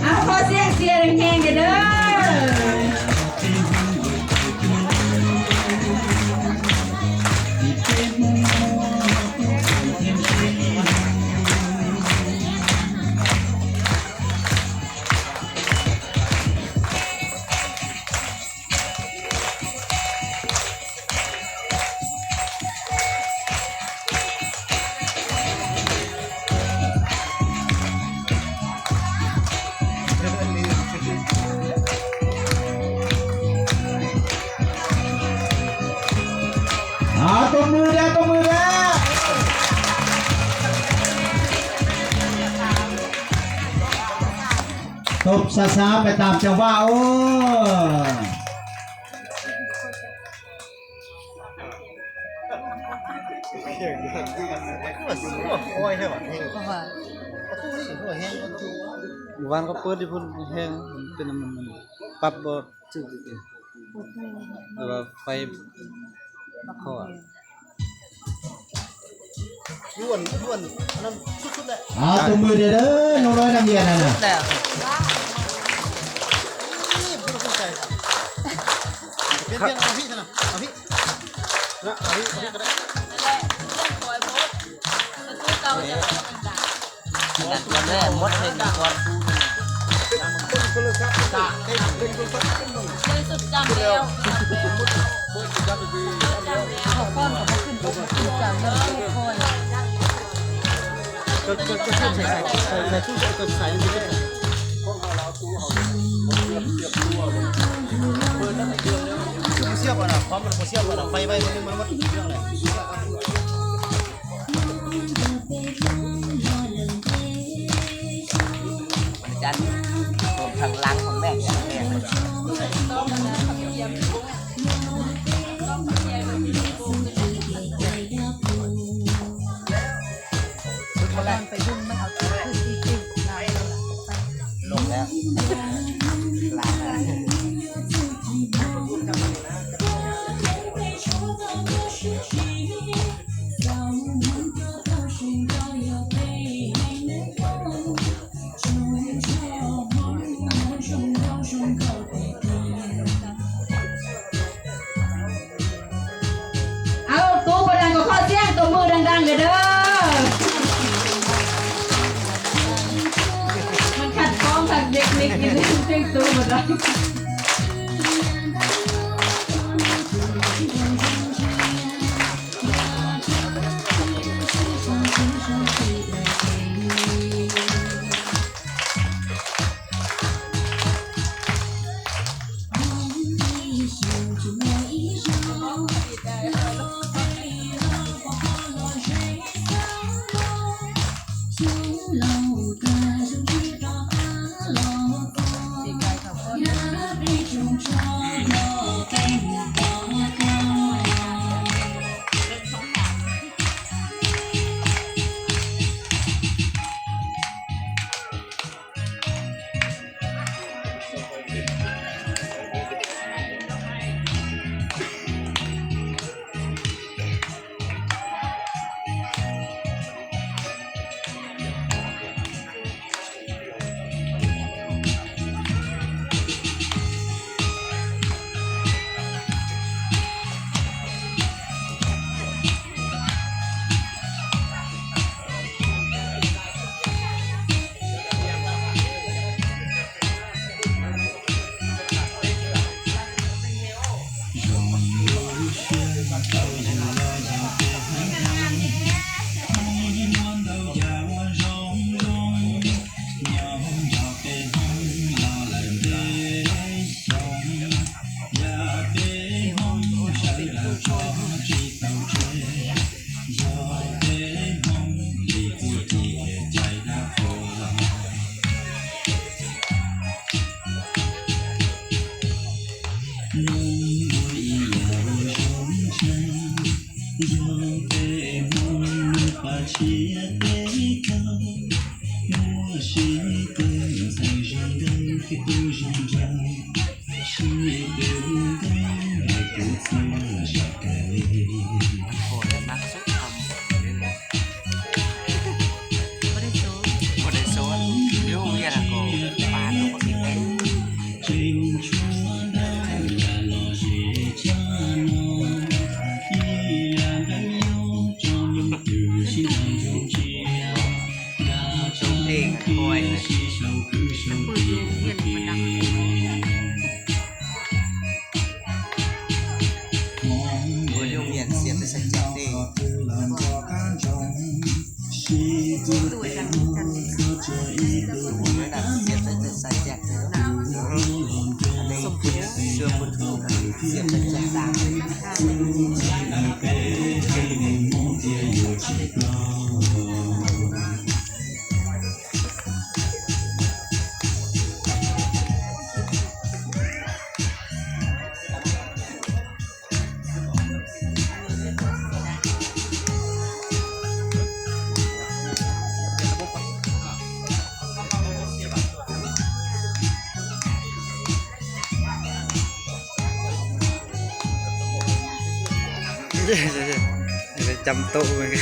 ເອົາ ຂໍສຽງເຊຍແຮງໆ ເດີ. ອາ ຕົບມືແດ່ ຕົບມືແດ່. ຕົບຊ້າໆ ໄປຕາມຈັງຫວະ ໂອ້. ມື້ວານເຂົາເປີດຢູ່ພຸ້ນແຮງ ເປັນນຳມັນ ປັບບໍ່ຖືກ ແຕ່ວ່າໄຟ ເຂົາວ່າ ຍວນ ຍວນ ອັນນັ້ນສຸດໆ ແຫຼະ. ອ່າ ຕົບມືແດ່ເດີ ນ້ອງນ້ອຍນັກຮຽນນັ້ນນະ. ແລ້ວ ນີ້ບໍ່ໄດ້ສົນໃຈ ປ່ຽນ ປ່ຽນ ເອົາພີ້ຊັ້ນນະ ເອົາພີ້ນະ ເອົາພີ້ ເອົາພີ້ກໍໄດ້. ແຫຼະ ເລື່ອງຄອຍໂພດ ຄືເກົ່າຈະເປັນແບບໃດ? ນັ້ນກໍແລ້ວ ໝົດເຮັດກ່ອນ ເລື່ອງສຸດຈຳແລ້ວ ເຂົາກ່ອນກໍບໍ່ຂຶ້ນ ບໍ່ຂຶ້ນຈຳແລ້ວ ຄອຍ ຄືບໍ່ສຽບອ່ະນະ ຄວາມມັນບໍ່ສຽບອ່ະນະ ໄຟໄວ ມັນ ມັນ ມັນເລື່ອງແຫຼະ. ຈັນ ຂອງທາງຫຼັງຂອງແມ່ ແມ່ ໄປເບິ່ງມັນເອົາ ລົງແລ້ວ ລາ ເອົາ ຕູ້ບໍ່ດັງກໍຂໍສຽງຕົບມືດັງໆ ແດ່ເດີ. ມັນຂັດຂ້ອງທາງເຕັກນິກນິດໜຶ່ງ ຈຶ່ງຕູ້ບໍ່ດັງ. ປີກໄກ່ເຂົ້າກ້ອນ. ໂອ້ ໜັກສຸດເນາະ ບໍ່ໄດ້ໂຊນ ບໍ່ໄດ້ໂຊນ ຢູ່ໂຮງຮຽນຫັ້ນກໍປານອອກມາເກັ່ງ. ເປັນຕູ້ຢູ່ໂຮງຮຽນມັນດັງ. ໂອ້ຍ ໂຮງຮຽນສຽບໄປໃສ່ແຈັກເດ້. ຕູ້ໄອ້ດຳຈັນ ຕູ້ໄອ້ດຳສຽບໄປໃສ່ແຈັກເດ້. ອັນນີ້ເຊື່ອບຸນ ສຽບໄປໃສ່ແຈັກດາ. ຈຳໂຕະເລີຍ.